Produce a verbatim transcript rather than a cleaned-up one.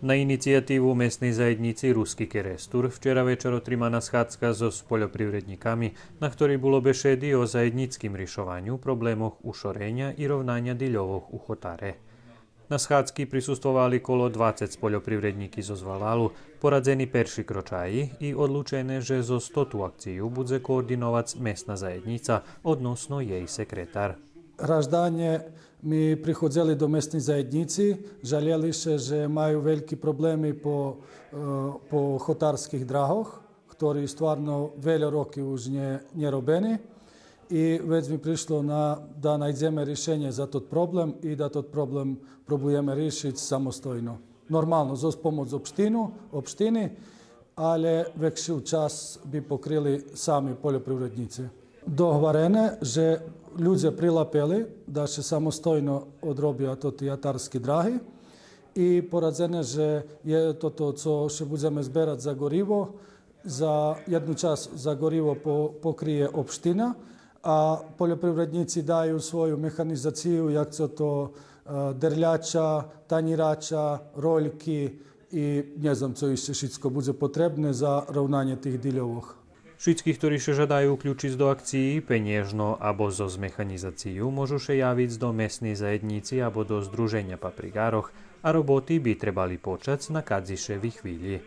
На инициятиву Месней заєднїци Руски Керестур вчера вечар отримана схадзка зоз польопривреднїками, на хторей було бешеди о заєднїцким ришованю проблемох ушореня и ровнаня дильовох у хотаре. На схадзки присуствовали коло двацец польопривреднїки зоз валалу, порадзени перши крочаї и одлучене же зоз тоту акцию будзе координовац Месна заєднїца, односно єй секретар. Гражданє ми приходзели до Месней заєднїци, жалєли ше же маю вельки проблеми по, е, по хотарских драгох, хтори стварно вельо роки уж нє, нє робени. И вец ми пришло на, да найдземе ришенє за тот проблем и да тот проблем пробуєме ришиц самостойно. Нормално, зоз помоц општину, општини, алє векши часц би покрили сами польопривреднїци. Догварене же людзе прилапели да ше самостойно одробя тоти атарски драги и порадзене же є тото цо ше будземе зберац за гориво, за єдну часц за гориво по-, покриє општина, а польопривреднїци даю свою механїзацию, як цо то, е, дерляча, танїрача, рольки и нє знам цо ище шицко будзе потребне за ровнанє тих дильовох. Шицки хтори ше жадаю уключиц до акциї пенєжно або зоз механїзацию, можу ше явиц до Месней заєднїци або до Здруженя паприґарох, а роботи би требали почац на кадзишевей хвилї.